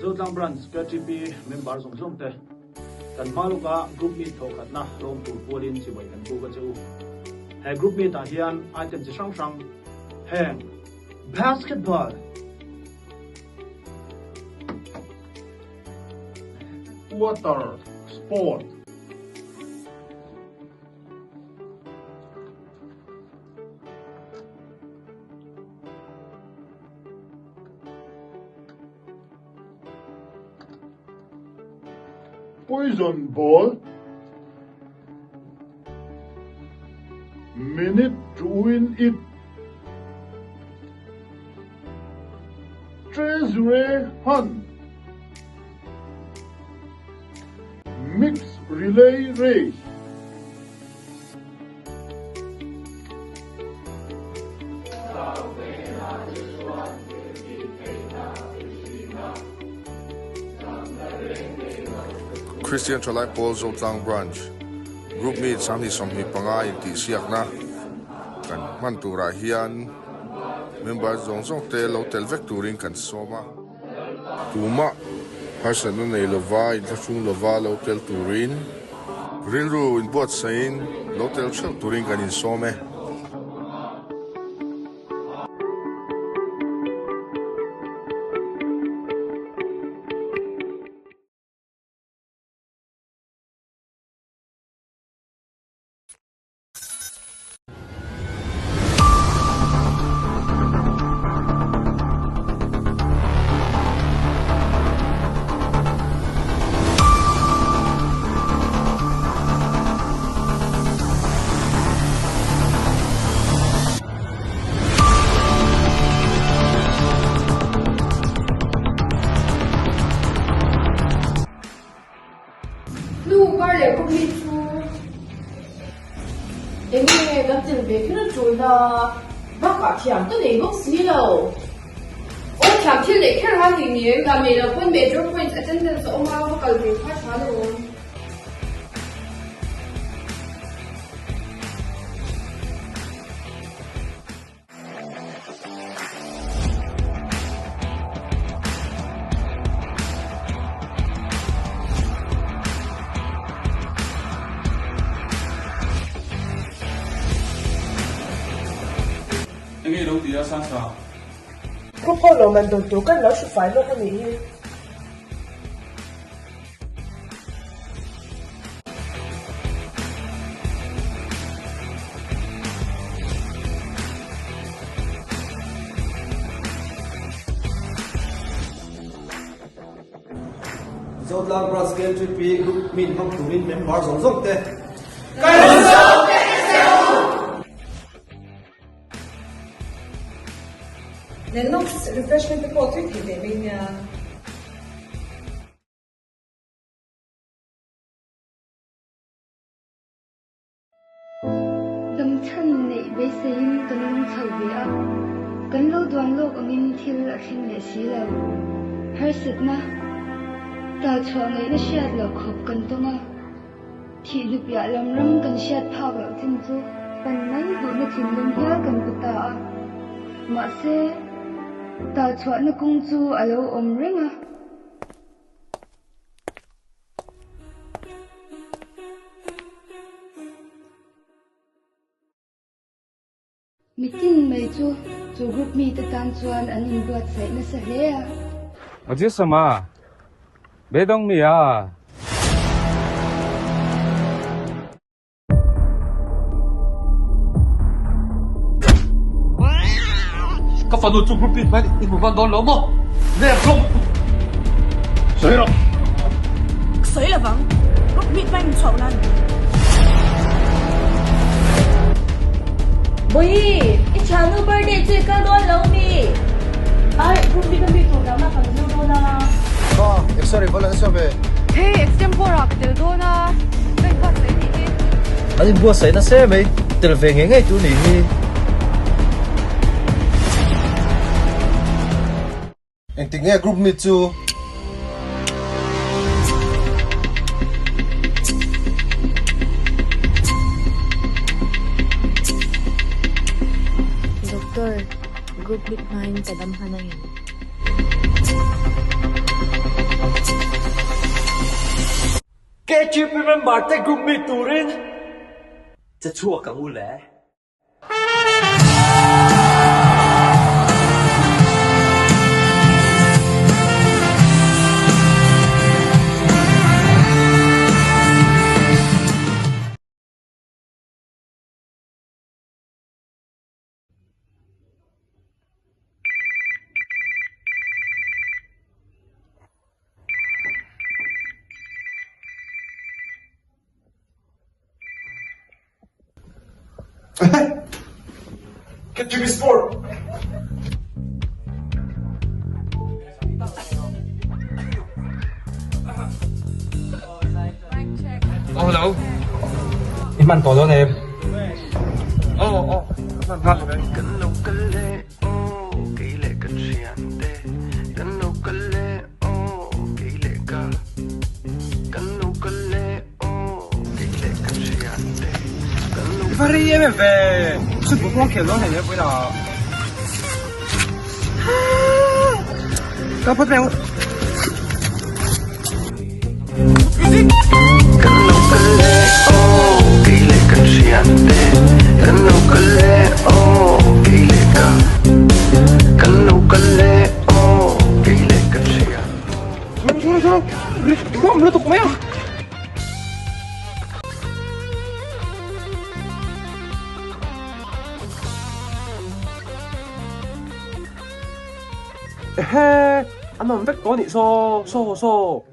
Zotlang Branch KTP member zawng zawng te kan hma lawka group meet thawhkhatna hlawm tur pualin chibai kan buk a che u. He group meet ah hian item chi hrang hrang heng Basketball, Water Sport, Poison Ball, Minute to Win It, Treasure Hunt, Mixed Relay Race. Christian Thalai Pawl Zotlang Branch Group Meet 2025 intihsiakna kan hman turah hian member zawng zawng te lo tel vek turin kan sawm a. Tumah harsatna nei lova inthlahrung lova lo tel turin rilru inbuatsahin lo tel theuh turin kan insawm e. Nu kar leh kawp mi chu enge kan tel ve kher a tul na bakah thiam ka nei bawk si lo. Aw thiam thil neih kher han ni ni em dah nei lo pawn major points attendance a awm a va kal ve kha tha lo. Enge i lo ti a Sasa? Group ho lo man dawn tur kan lo hru fai lawk a nih hi. Zotlang Branch KMTP Group min hmang turin member zawng zawng te kan sawm vek a che u! Lennox refreshment te pawh tui thei ve mai nia. Damchhan neih beiseiin kan lung chho ve a, kan lo duan lawk angin thil a thleng leh si lo. Harsatna, tal chhuah ngaihna hriat loh khawp kan tawng a, thih hnupiah lam ram kan hriat phak loh chin chu pan mai duhna thinlung hial kan pu ta a. Mahse, tal chhuahna kawng chu a lo awm reng a. Mitin mai chu chu group mite tan chuan an inbuatsaih nasa hle a. Ojisama, beidawng mi a. Ka fanu chu group in hman in hmu hman dawn lo maw? Nep hlawm! Sawi rawh! Ka sawi lovang, group meet hma in chhuah nan. Bawihi, i thiannu birthday chu i kal dawn lo mi? Ai, group meet a mi tur dang ah kan zir dawn a. Kha, exer i va la nasa ve. Hei, extempore ah ka tel dawn a. Ka inbuatsaih nih hi. An inbuatsaih nasa em mai, tel ve ngei ngei tur nih hi. Engtik nge group meet chu? Doctor. Group meet hmain ka dam hman angem? KGP member te group meet turin che chhuak ang u le. KGB Sport! Oh hello. I hman tawh dawn em? Oh oh hman nghal lo mai. Kan lo kal e aw kei leh ka thiante Kan lo kal e aw kei leh ka Kan lo kal e aw kei leh ka thiante Kan lo I va rei em em ve Chhun pawh khel dawn hei le vawiin ah. Ka phawt mai ang. Kan lo kal e aw kei leh ka thiante Kan lo kal e aw kei leh ka Kan lo kal e aw kei leh ka thiante. Nuam lutuk mai a. Ehe, a nawm vek tawh a nih saw, saw saw.